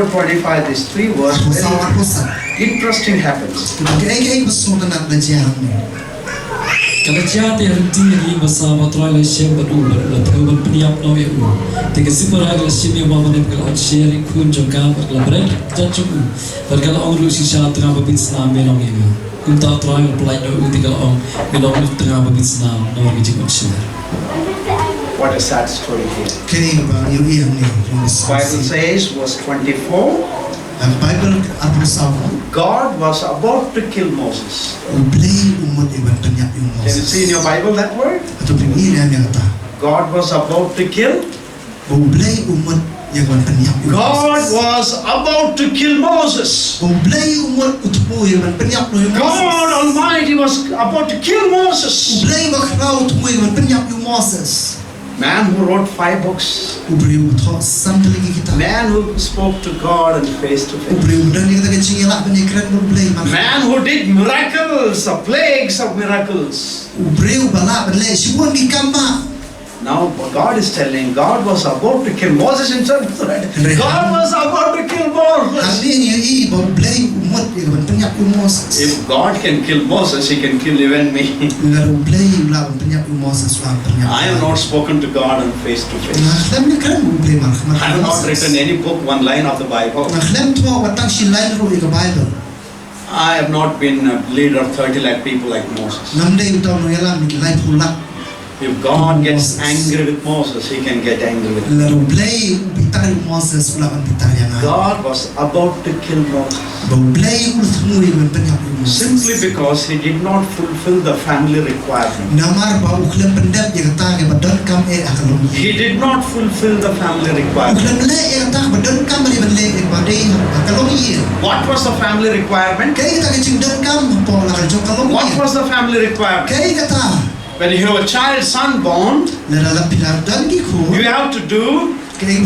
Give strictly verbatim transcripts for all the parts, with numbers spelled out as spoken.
Twenty-five, these three verses, very interesting happens. Ka la jia te ha ryntih ïa ki ïing basaw ba U Trai u la shem bad u bad u la thew ban pynïap noh ïa u. Te ka shipara ka la shim ïa u ma bneng bad ka la ot sher ïa u khun jong ka bad ka la bret ïa ka kjat jong u. Bad ka la ong ruh, shisha tnga ba bit snam me long ïa nga. Kumta U Trai u la pyllait noh ïa u te ka la ong, me long tnga ba bit snam namar ka jingshah. What a sad story here. Kane kaba ngi ïohi hangne. Bible says, verse twenty-four. Ka Baibl arphew saw. God was about to kill Moses. U Blei u mut ïa ban pynïap ïa u Moses. Can you see in your Bible that word? Hato phi i ïa kata? God was about to kill. Ba U Blei u mut ïa ban pynïap ïa u Moses. God was about to kill Moses. Ba U Blei u mut u thmu ïa ban pynïap ïa u Moses. God Almighty was about to kill Moses. U Blei Bakhraw u thmu ïa ban pynïap ïa u Moses. Man who wrote five books. U briew ba thoh san tylli ki kitab. Man who spoke to God and face to face. U briew ba don ïa kata ka jingïalap ban ïakren bad U Blei man. Man who did miracles, the plagues of miracles. U briew ba lah ban leh shibun ki kam ba. Now God is telling, God was about to kill Moses himself. God was about to kill Moses. Hangne ngi ïohi ba U Blei u mut ïa ban pynïap ïa u Moses. If God can kill Moses, he can kill even me. Lada U Blei u lah ban pynïap ïa u Moses, u lah ban pynïap. I have not spoken to God on face to face. Nga khlem ïakren bad U Blei man ka man. I have not written any book, one line of the Bible. Nga khlem thoh wat tang shi lain ruh ïa ka Baibl. I have not been a leader of thirty lakh people like Moses. Ngam dei uta u nongïalam ïa ki laiphew lak. If God gets angry with Moses, he can get angry with me. Lada U Blei u bitar ïa u Moses, u lah ban bitar ïa nga. God was about to kill Moses. Ba U Blei u la thmu ïa ban pynïap ïa u Moses. Simply because he did not fulfill the family requirement. Namar ba u khlem pyndep ïa kata kaba donkam eh ha ka longïing. He did not fulfill the family requirement. U khlem leh ïa kata kaba donkam eh ban leh ïa kaba dei ha ka longïing. What was the family requirement? Kaei kata ka jingdonkam hapoh la ka jong ka longïing? What was the family requirement? Kaei kata? When you have a child son born, lada la phi la don ki khun, you have to do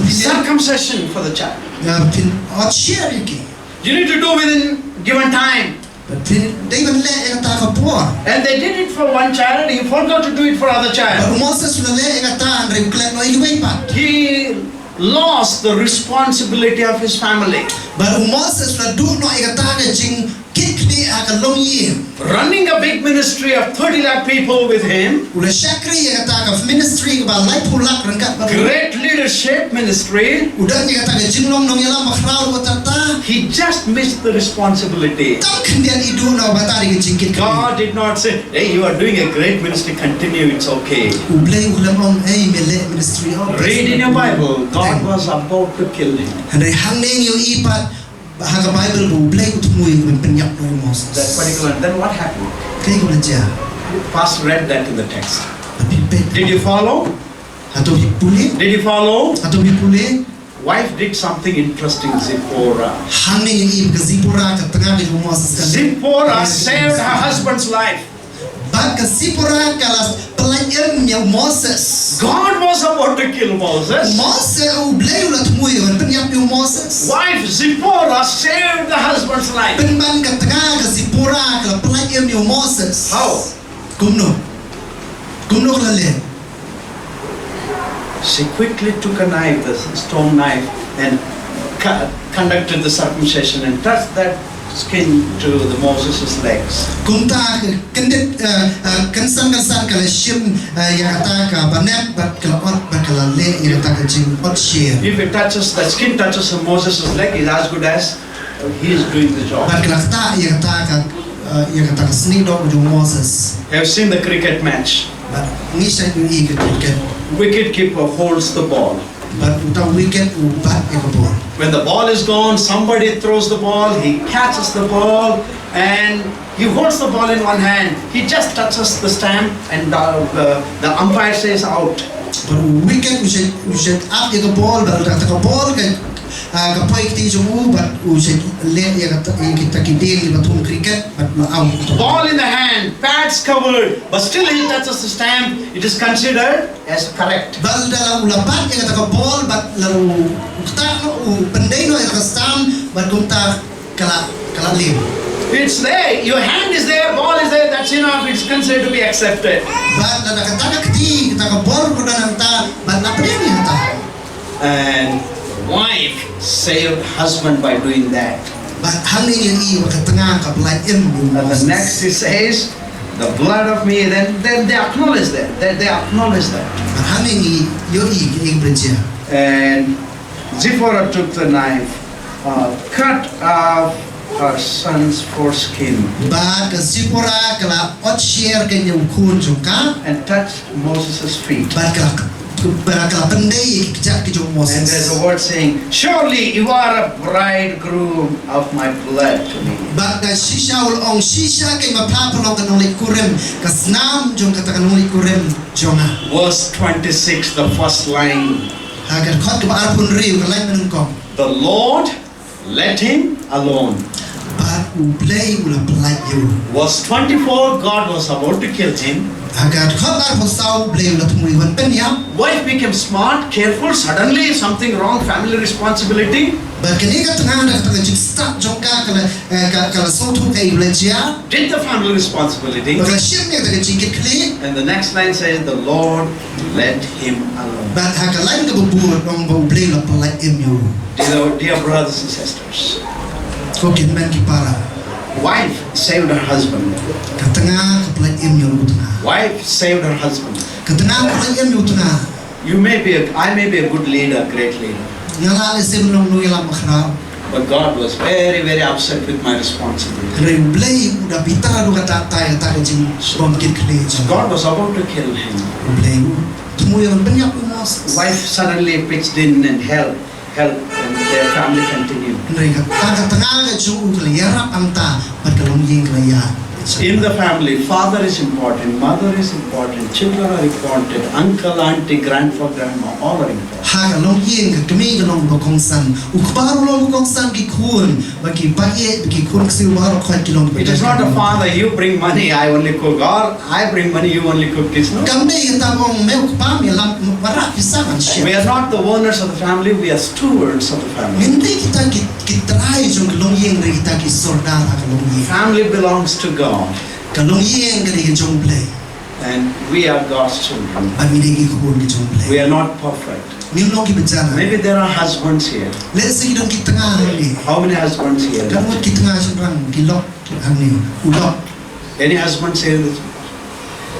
circumcision for the child. Ïa phin ot sher ïa ki. You need to do within given time. Bad phin dei ban leh ïa kata ka por. And they did it for one child, he forgot to do it for other child. Bad u Moses u la leh ïa kata hynrei u klet noh ïa kiwei pat. He lost the responsibility of his family. Bad u Moses u la duh noh ïa kata ka jingkitkhlieh ha ka longïing. Running a big ministry of thirty lakh people with him. U la shakri ïa kata ka ministry kaba laiphew lak ryngkat bad u. Great leadership ministry. U don ïa kata ka jinglong nongïalam bakhraw kata. He just missed the responsibility. Tang khyndiat i duh noh ba kata ka jingkitkhlieh. God did not say, "Hey, you are doing a great ministry, continue, it's okay." U Blei u khlem ong, "Ei, me leh ministry, oh." Read in your Bible, God was about to kill him. Hynrei hangne ngi ïohi pat ha ka Baibl ba U Blei u thmu ïa ban pynïap ïa u Moses. That particular, then what happened? Kaei kaba la jia? Pastor read that in the text. Phi peit. Did you follow? Hato phi pule? Did you follow? Hato phi pule? Wife did something interesting, Zipporah. Hangne ngi ïohi ba ka Zipporah ka tnga ka jong u Moses ka. Zipporah saved her husband's life. Bad ka Zipporah ka la pyllait im ïa u Moses. God was about to kill Moses. Moses, U Blei u la thmu ïa ban pynïap ïa u Moses. Wife Zipporah saved the husband's life. Pynban ka tnga ka Zipporah ka la pyllait im ïa u Moses. How? Kumno? Kumno ka la leh? She quickly took a knife, the stone knife, and cu-, conducted the circumcision and touched that skin to the Moses' legs. Kumta ka kyndit, eh, eh, kynsan kynsan ka la shim, eh, ïa kata ka bnep bad ka la ot bad ka la leh ïa kata ka jingot sher. If it touches, the skin touches Moses' leg, is as good as He is doing the job. Bad ka la ktah ïa kata ka, uh, ïa kata ka snieh doh jong u Moses. Have seen the cricket match? Bad ngi shait ïohi ka cricket. Wicket keeper holds the ball. Bad uta wicket u bat ïa ka ball. When the ball is gone, somebody throws the ball, he catches the ball, and he holds the ball in one hand. He just touches the stump, and the, the, the umpire says out. Bad u wicket u shait, u shait ap ïa ka ball, bad kata ka ball ka, ah, ka poi kti jong u, bad u shait leh ïa kata, ïa kita ki dieng kiba thung cricket, bad la out. Ball in the hand, pads covered, but still he touches the stump, it is considered as correct. Bad lada u la bat ïa kata ka ball, bad la u ktah noh, u pyndei noh ïa ka stump, bad kumta ka la, ka la leh. It's there. Your hand is there, ball is there, that's enough. It's considered to be accepted. Bad lada kata ka kti, kata ka ball ka don hangta, bad la pdiang ïa kata. And wife saved husband by doing that. Bad hangne ngi ïohi ba ka tnga ka pyllait im ïa u And the Moses. Next he says, the blood of me, then, then they acknowledge that. They, they acknowledge that. Bad hangne ngi ïohi kaei ba jia. And Zipporah took the knife, uh, cut off her son's foreskin, Bad ka Zipporah ka la ot sher kane u khun jong ka. And touched Moses' feet. Bad ka la, bad ka la pyndei ïa ki kjat ki jong u And there's Moses. A word saying, surely you are a bridegroom of my blood to me. Bad ka shisha u la ong shisha kein ma pha pha long ka nongleit kurim, ka snam jong kata ka nongleit kurim jong nga. Verse twenty-six, the first line. Ha ka dkhot kaba arphew hynriew ka lain mynnyngkong. The Lord let him alone. Bad U Blei u la pyllait ïa u. Verse twenty-four, God was about to kill him. Ha ka dkhot arphew saw U Blei u la thmu ïa u ban pynïap. Wife became smart, careful, suddenly something wrong, family responsibility. Bad kane ka tnga da kata ka jingstad jong ka ka la, eh, ka, ka la sngewthuh kaei ba la jia. Did the family responsibility. Bad ka la shim ïa kata ka jingkit khlieh. And the next line says, the Lord let him alone. Bad ha ka lain kaba bud ong ba U Blei u la pyllait im ïa u. Dear, dear brothers and sisters, Ko ki hynmen ki para. Wife saved her husband. Ka tnga ka pyllait im ïa u tnga. Wife saved her husband. Ka tnga ka pyllait im ïa u tnga. You may be, a, I may be a good leader, great leader. Nga lah lehse ban long u nongïalam bakhraw. But God was very, very upset with my responsibility. Hynrei U Blei u da bitar haduh katta katta ïa kata ka jingbym kit khlieh jong nga. God was about to kill him. U Blei u thmu ïa u ban pynïap ïa u Moses. Wife suddenly pitched in and helped, helped, and their family continued. Hynrei kata ka tnga ka jong u ka la ïarap hangta bad ka longïing ka la ïaid. In the family, father is important, mother is important, children are important, uncle, auntie, grandpa, grandma, all are important. Ha ka longïing ka kmie ka long kaba kongsan, u kpa ruh long kaba kongsan, ki khun bad ki paidbah, ki khun ksiew baroh khoit ki long kiba kongsan. It is not a father, you bring money, I only cook, or I bring money, you only cook this, no? Kam dei kata ba ong me u kpa me ïalam, me wanrah pisa ngan shim. We are not the owners of the family, we are stewards of the family. Ngim dei kita ki, ki trai jong ka longïing, hynrei kita ki sordar ha ka longïing. Family belongs to God. Ka longïing ka dei ka jong U Blei. And we are God's children. Bad ngi dei ki khun ki jong U Blei. We are not perfect. Ngim long kiba jan. Maybe there are husbands here. Lehse ki don ki tnga hangne. How many husbands here? Katno ngut ki tnga shynrang ki lok hangne? U lok. Any husbands here?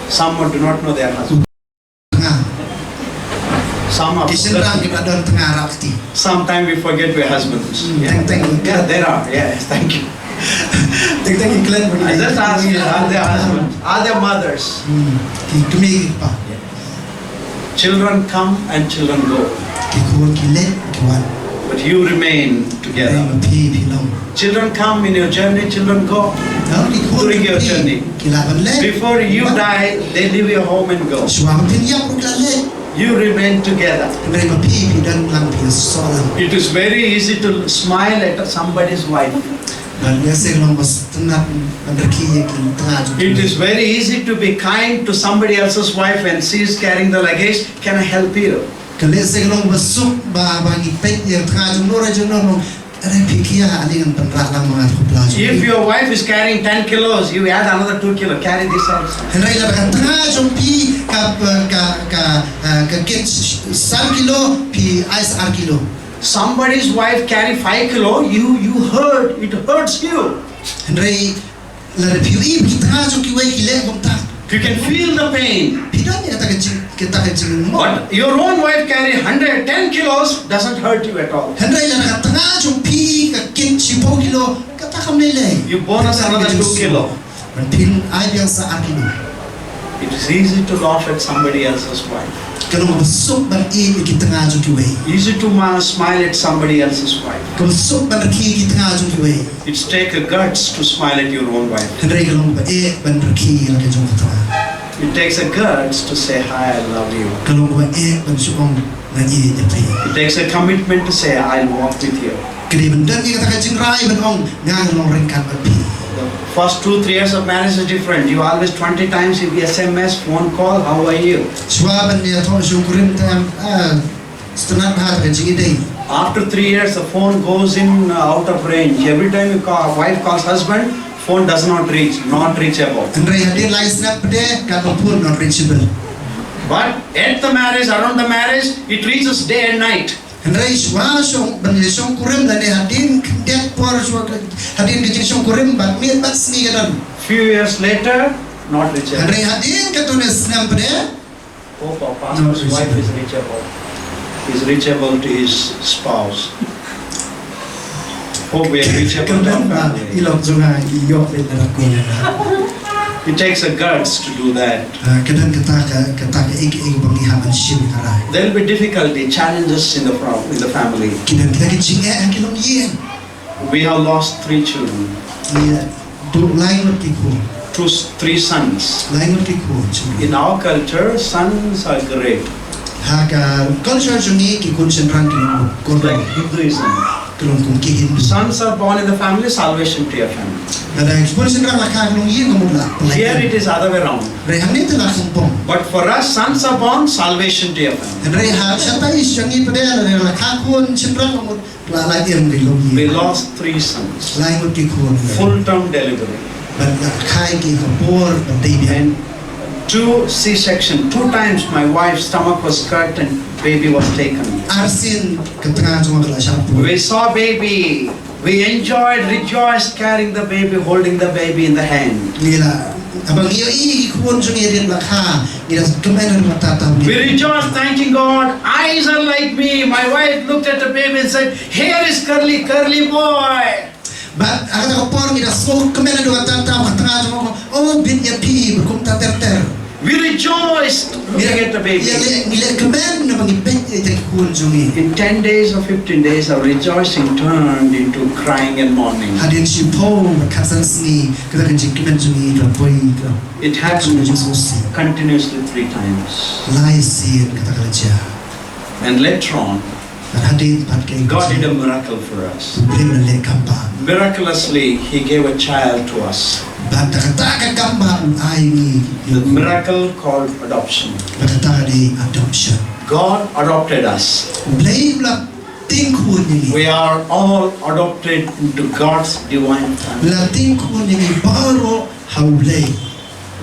Some do not know their husband. Tnga. Some are. Ki shynrang kiba don tnga rap ti. Sometimes we forget we're husbands. Mm, teng teng. Yeah, there are. Yes, thank you. Teng teng ki klet. I just ask you, are there husbands? Are there mothers? Mm, ki kmie ki kpa. Children come and children go. Ki khun ki leit ki wan. But you remain together. Hynrei ma phi phi long. Children come in your journey, children go. Ki khun during your journey. Ki lah ban leit. Before you die, they leave your home and go. Shuwa ba phin ïap ruh ki la leit. You remain together. Hynrei ma phi phi don lang, phi ïasoh lang. It is very easy to smile at somebody's wife. Bad lehse long ba sngewtynnat ban rkhie ïa ki tnga jong. It is very easy to be kind to somebody else's wife when she is carrying the luggage. Can I help you? Ka lehse long ba suk ba, ba ngi peit ïa tnga jong no re jong no, long, are phi khia, ani ngan pynrah lang ma nga khublei jong. If your wife is carrying ten kilos, you add another two kilo, carry this also. Hynrei lada ka tnga jong phi ka, ka, ka, ka kit san kilo, phi ai sa ar kilo. Somebody's wife carry five kilo, you, you hurt, it hurts you. Hynrei lada phi ïohi ba ki tnga jong kiwei ki leh kumta, you can feel the pain. Phi don ïa kata ka jing, kata ka jingmut. But your own wife carry hundred, ten kilos, doesn't hurt you at all. Hynrei lada ka tnga jong phi ka kit shiphew kilo, kata kam lei lei. You bonus another two kilo. Ban phin ai biang sa ar kilo. It is easy to laugh at somebody else's wife. Ka long kaba suk ban ïeit ïa ki tnga jong kiwei. Easy to ma-, smile at somebody else's wife. Kaba suk ban rkhie ïa ki tnga jong kiwei. It takes a guts to smile at your own wife. Hynrei ka long kaba eh ban rkhie ïa la ka jong ka tnga. It takes a guts to say, "Hi, I love you." Ka long kaba eh ban shu ong, "Nga ïeit ïa phi." It takes a commitment to say, "I'll walk with you." Ka dei ban don ïa kata ka jingrai ban ong, "Nga ngan long ryngkat bad phi." The first two, three years of marriage is different. You always twenty times you S M S, phone call, "How are you?" Shuwa ban ïathoh shuh kurim te em, ah, sngewtynnat bha kata ka jingïadei. After three years, the phone goes in, uh, out of range. Every time you call, wife calls husband, phone does not reach, not reachable. Hynrei hadien lai snem pat de, katba phone not reachable. But at the marriage, around the marriage, it reaches day and night. Hynrei shuwa shong, ban ïa shongkurim lane hadien khyndiat por shuwa ka, hadien ka jingshongkurim bad miet bad sngi ka don. Few years later, not reachable. Hynrei hadien katto ne snem pat de, Hope our pastor's wife is reachable. Is reachable to his spouse. Hope we are reachable to our family. I lok jong nga i ïoh beit na la kong nga. It takes a guts to do that. Ah, ka don kata ka, kata ka ïing, ïing ba ngi hap ban shim ha rai. There'll be difficulty, challenges in the pro-, in the family. Ki don kita ki jingeh ha ki longïing. We have lost three children. Ngi la duh lai ngut ki khun. Two s-, three sons. Lai ngut ki khun shynrang. In our culture, sons are great. Ha ka culture jong ngi ki khun shynrang ki long kordor. Like Hinduism. Ki long kum ki Hindu. Sons are born in the family, salvation to your family. Lada ki khun shynrang la kha ha longïing ka mut la pyllait. Here it is other way around. Hynrei hangne te la khongpong. But for us, sons are born, salvation to your family. Hynrei ha shatai jong ngi pat de lada la kha khun shynrang ka mut la, la ïeng ki longïing. We lost three sons. Lai ngut ki khun. Full term delivery. Bad la kha ïa ki ha ka por ba dei biang. And two C-section, two times my wife's stomach was cut and baby was taken. Arsien ka tnga jong nga ka la shah pur. We saw baby. We enjoyed, rejoiced carrying the baby, holding the baby in the hand. Ngi la, haba ngi ïohi ki khun jong ngi hadien ba la kha, ngi la kmen haduh katta katta. We rejoiced, thanking God. Eyes are like me. My wife looked at the baby and said, "Here is curly, curly boy." Bad ha kata ka por ngi la sngewkmen haduh katta katta, ka tnga jong nga ka ong, "Oh, bit ïa phi, ba kumta ter ter." We rejoiced looking at the baby. Ngi la, ngi la kmen namar ngi peit ïa ki khun jong ngi. In ten days or fifteen days, our rejoicing turned into crying and mourning. Hadien shiphew bad khatsan sngi, kata ka jingkmen jong ngi ka la poi ka. It happened continuously three times. Lai sien kata ka la jia. And later on, bad hadien pat ka, God did a miracle for us. U Blei u la leh kam ba. Miraculously, He gave a child to us. Bad da kata ka kam ba u ai ngi. The miracle called adoption. Bad kata ka dei adoption. God adopted us. U Blei u la tieng khun ïa ngi. We are all adopted into God's divine family. La tieng khun ïa ngi baroh ha u Blei.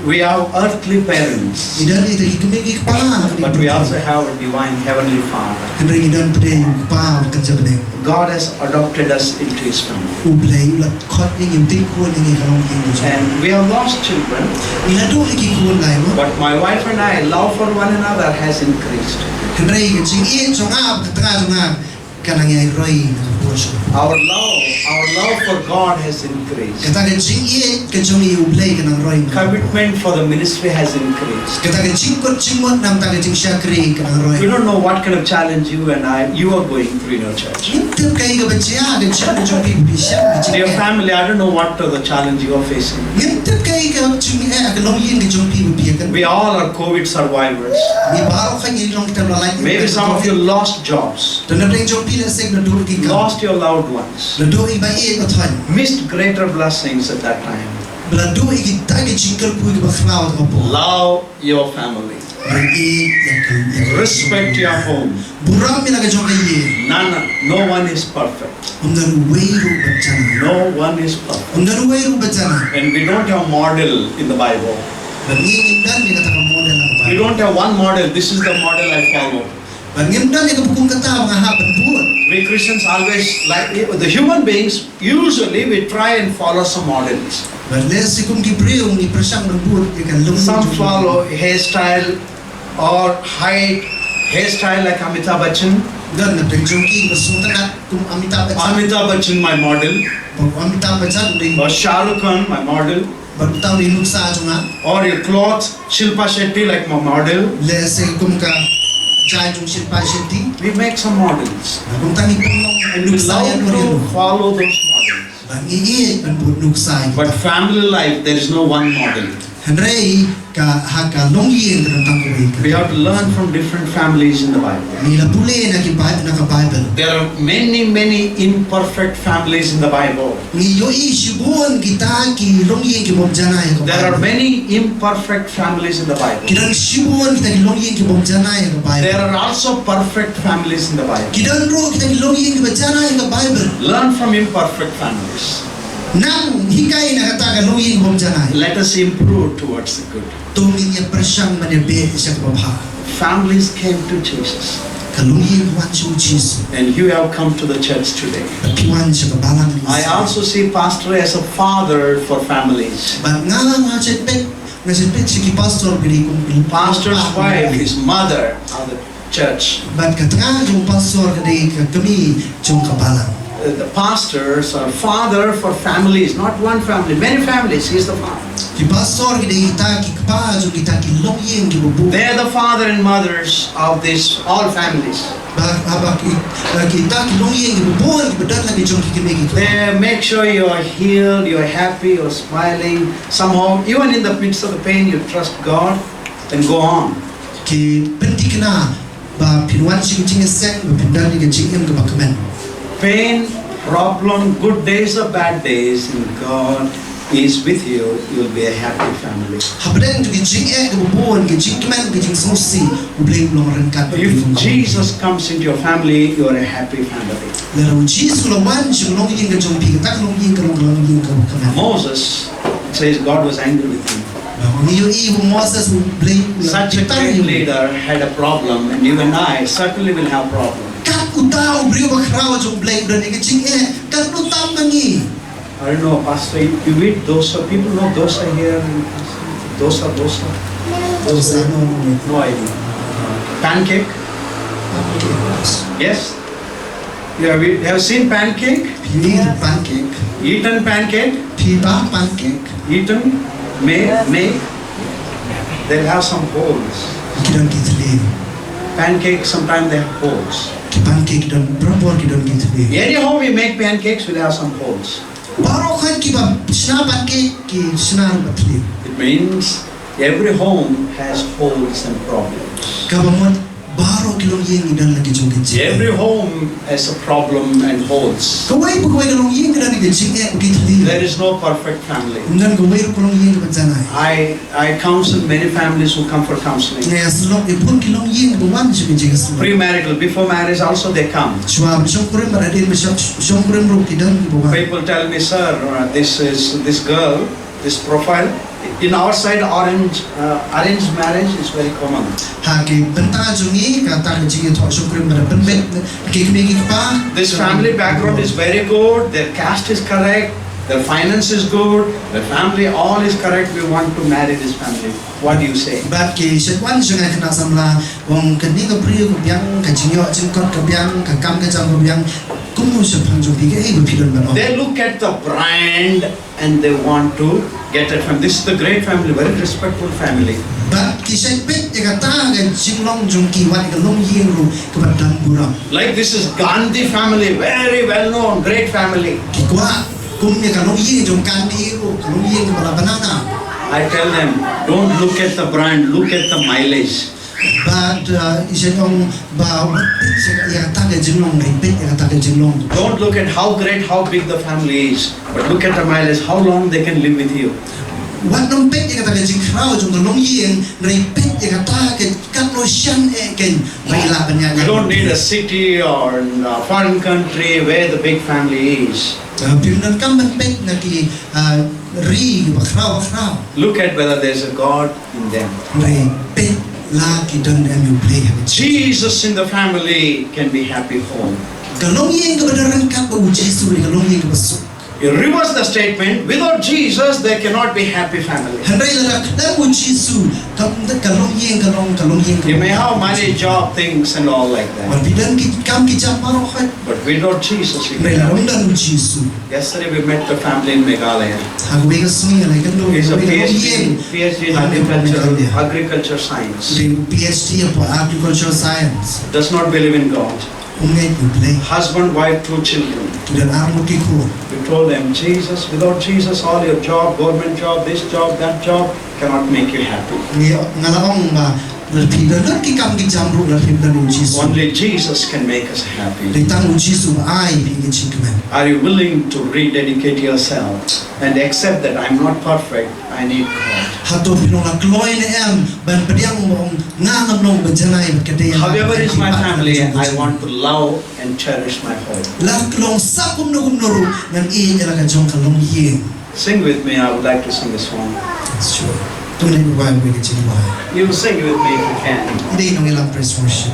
We have earthly parents. Ngi don ïa kita ki kmie ki kpa, but we also have a divine heavenly Father. Hynrei ngi don pat ïa u Kpa uba kynja bneng. God has adopted us into His family. U Blei u la khot ïa ngi, u tieng khun ïa ngi ha ka longïing jong u. And we have lost children. Ngi la duh ïa ki khun lai ngut. But my wife and I love for one another has increased. Hynrei ka jingïeit jong nga bad ka tnga jong nga ka nang ïai roi na ka por shuh. Our love, our love for God has increased. Kata ka jingïeit ka jong ngi ïa u Blei ka nang roi. Commitment for the ministry has increased. Kata ka jingkut jingmut namar ka jingshakri ka nang roi. We don't know what kind of challenge you and I, you are going through in your church. Ngim tip kaei kaba jia ha ka jingim ka jong phi ba phi shem ka jingeh. Dear family, I don't know what are the challenge you are facing. Ngim tip kaei ka jingeh ha ka longïing ka jong phi ba phi ïa ka. We all are covid survivors. Ngi baroh ngi long tang la lait. Maybe some of you lost jobs. Te na pdeng jong phi lehse la duh ïa ki kam. Lost your loved ones. La duh ïa ki ba ïeit ba thoh. Missed greater blessings at that time. Ba la duh ïa kita ki jingkyrkhu kiba khraw ha kata ka por. Love your family. Ïeit ïa ka, ïa ka. Respect your home. Burom ïa la ka jong ka ïing. None, no one is perfect. Ym don uwei ruh ba janai. No one is perfect. Ym don uwei ruh ba janai. And we don't have model in the Bible. Bad ngi ngim don ïa kata ka model ha ka Baibl. We don't have one model, this is the model I follow. Bad ngim don ïa kaba kum kata ba nga hap ban bud. We Christians always, like, the human beings, usually we try and follow some models. Bad lehse kum ki briew ngi pyrshang ban bud ïa ka longïing. Some follow hairstyle or height, hairstyle like Amitabh Bachchan. Don na pdeng jong ki ba sngewtynnat kum Amitabh Bachchan. Amitabh Bachchan, my model. Ba Amitabh Bachchan u dei. Or Shah Rukh Khan, my model. Bad uta u dei u nuksa jong nga. Or your clothes, Shilpa Shetty, like my model. Lehse kum ka jaiñ jong Shilpa Shetty. We make some models. Bad kumta ngi pynlong nuksa ïa u. And we love to follow those models. Bad ngi ïeit ban bud nuksa ïa kita. But family life, there is no one model. Hynrei ka, ha ka longïing ka don tang kawei ka. We have to learn from different families in the Bible. Ngi la pule na ki Bi-, na ka Baibl. There are many, many imperfect families in the Bible. Ngi ïohi shibun kita ki longïing ki bym janai ha ka Baibl. There are many imperfect families in the Bible. Ki don shibun kita ki longïing ki bym janai ha ka Baibl. There are also perfect families in the Bible. Ki don ruh kita ki longïing kiba janai ha ka Baibl. Learn from imperfect families. Nang hikai na kata ka longïing bym janai. Let us improve towards the good. To ngin ïa pyrshang ban ïa beh sha kaba bha. Families came to Jesus. Ka longïing ka wan sha u Jisu. And you have come to the church today. Bad phi wan sha ka balang. I also see pastor as a father for families. Bad nga, nga shet peit, nga shet peit sha ki pastor ki dei kum ki pastor's wife is mother of the church. Bad ka tnga jong pastor ka dei ka kmie jong ka balang. Uh, the pastors are father for families, not one family, many families. He is the father. Ki pastor ki dei kita ki kpa jong kita ki longïing kiba bun. They are the father and mothers of this all families. Ba, ba ki, ba kita ki longïing kiba bun kiba don la ki jong ki kmie ki kpa. They make sure you are healed, you are happy, you are smiling. Somehow, even in the midst of the pain, you trust God and go on. Ki pynthikna ba phin wan sha ka jingïaseng, ba phin don ïa ka jingim kaba kmen. Pain, problem, good days or bad days, and God is with you, you'll be a happy family. Hapdeng jong ka jingeh kaba bun, ka jingkmen, ka jingsngewsih, U Blei u long ryngkat bad phi. If Jesus comes into your family, you are a happy family. Lada u Jisu u la wan sha ka longïing ka jong phi, kata ka longïing ka long ka longïing kaba kmen. Moses, it says God was angry with him. Ngi ïohi ba Moses, U Blei u la, such a great leader had a problem, and you and I certainly will have problem. Kat uta u briew bakhraw jong U Blei u don ïa ka jingeh, kat uta ma ngi. I don't know, Pastor, you, you eat dosa? People know dosa here? Dosa, dosa. Dosa, no, no, no. No idea. Pancake? Pancake, yes. Yes? You have, you have seen pancake? Phi eat pancake? Eaten pancake? Phi ba pancake? Eaten? Made? Made? They'll have some holes. Ki don ki thylliej. Pancake, sometimes they have holes. Ki pancake don, barabor ki don ki thylliej. Any home you make pancakes will have some holes. Baroh khoit kiba shna pancake ki shna ruh bad thylliej. It means every home has holes and problems. Kaba mut baroh ki longïing ki don la ki jong ki jingeh. Every home has a problem and holes. Kawei pa kawei ka longïing ka don la ki jingeh bad ki thylliej. There is no perfect family. Ym don kawei ruh ka longïing kaba janai. I I counsel many families who come for counseling. Nga ïasyllok ïa bun ki longïing ba wan sha ka jingïasyllok. Premarital, before marriage also they come. Shuwa ban shongkurim bad hadien ban shong, shongkurim ruh ki don kiba wan. People tell me, "Sir, uh, this is, this girl, this profile." In our side, arrange, uh, arranged marriage is very common. Ha ki bynta jong ngi, kata ka jingïathoh shongkurim bad pynbeit ki kmie ki kpa. This family background is very good, their caste is correct, their finance is good, their family, all is correct, we want to marry this family. What do you say? Bad ki shait wan sha nga khynnah samla, ong kane ka briew ka biang, ka jingïoh jingkot ka biang, ka kam ka jam ka biang, kumno shaphang jong phi, kaei ba phi don ban ong? They look at the brand and they want to get it from, this is the great family, very respectful family. Bad ki shait peit ïa kata ka jinglong jong ki, wat ïa ka longïing ruh kaba dang burom. Like this is Gandhi family, very well known, great family. Ki kwah kum ïa ka longïing jong Gandhi ruh, ka longïing kaba la bnana. I tell them, "Don't look at the brand, look at the mileage." Bad, uh, i shait ong ba wat peit ïa kata ka jinglong, hynrei peit ïa kata ka jinglong. Don't look at how great, how big the family is, but look at the mileage, how long they can live with you. Wat nym peit ïa kata ka jingkhraw jong ka longïing, hynrei peit ïa kata ka katno shen eh kein ba i lah ban ïaid. You don't need a city or a foreign country where the big family is. Uh, phim donkam ban peit na ki, uh, ri bakhraw bakhraw. Look at whether there's a God in them. Hynrei peit la ki don em ïa U Blei ha ka jingim. Jesus in the family can be happy home. Ka longïing kaba don ryngkat bad U Jisu ka long ka longïing kaba suk. You reverse the statement, without Jesus, there cannot be happy family. Hynrei lada khlem U Jisu, kam, ka longïing ka long, ka longïing kaba suk. You may have money, job, things and all like that. Wat phi don ki kam ki jam baroh khoit. But without Jesus, you cannot. Hynrei lada ym don U Jisu. Yesterday we met the family in Meghalaya. Ha kawei ka sngi nga la ïakynduh ïa kawei ka longïing. He's a PhD, PhD in agriculture, agriculture science. Dei PhD hapoh agriculture science. Does not believe in God. Um ngeit ïa U Blei. Husband, wife, two children. Ki don ar ngut ki khun. We told them, Jesus, without Jesus, all your job, government job, this job, that job, cannot make you happy. Nga, nga la ong ba lada phi don ki kam ki jam ruh lada phim don U Jisu. Only Jesus can make us happy. Dei tang U Jisu ba ai ïa phi ka jingkmen. Are you willing to rededicate yourself and accept that I'm not perfect, I need God? Hato phi nang la kloi ne em ban pdiang ba ong nga ngam long ba janai bad ka dei. However is my family, I want to love and cherish my home. La long sa kumno kumno ruh ngan ïeit ïa la ka jong ka longïing. Sing with me, I would like to sing a song. Sure. To ngin ïa wai kawei ka jingrwai. You sing with me if you can. Dei nongïalam praise worship.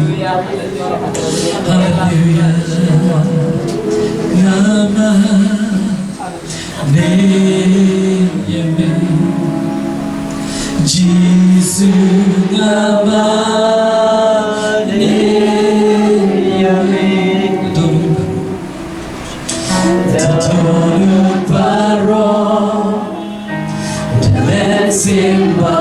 Haleluya. Haleluya. Nga mane ïa me. Jisu nga mane ïa me. Tang ïa u baroh. Tang ïa u baroh.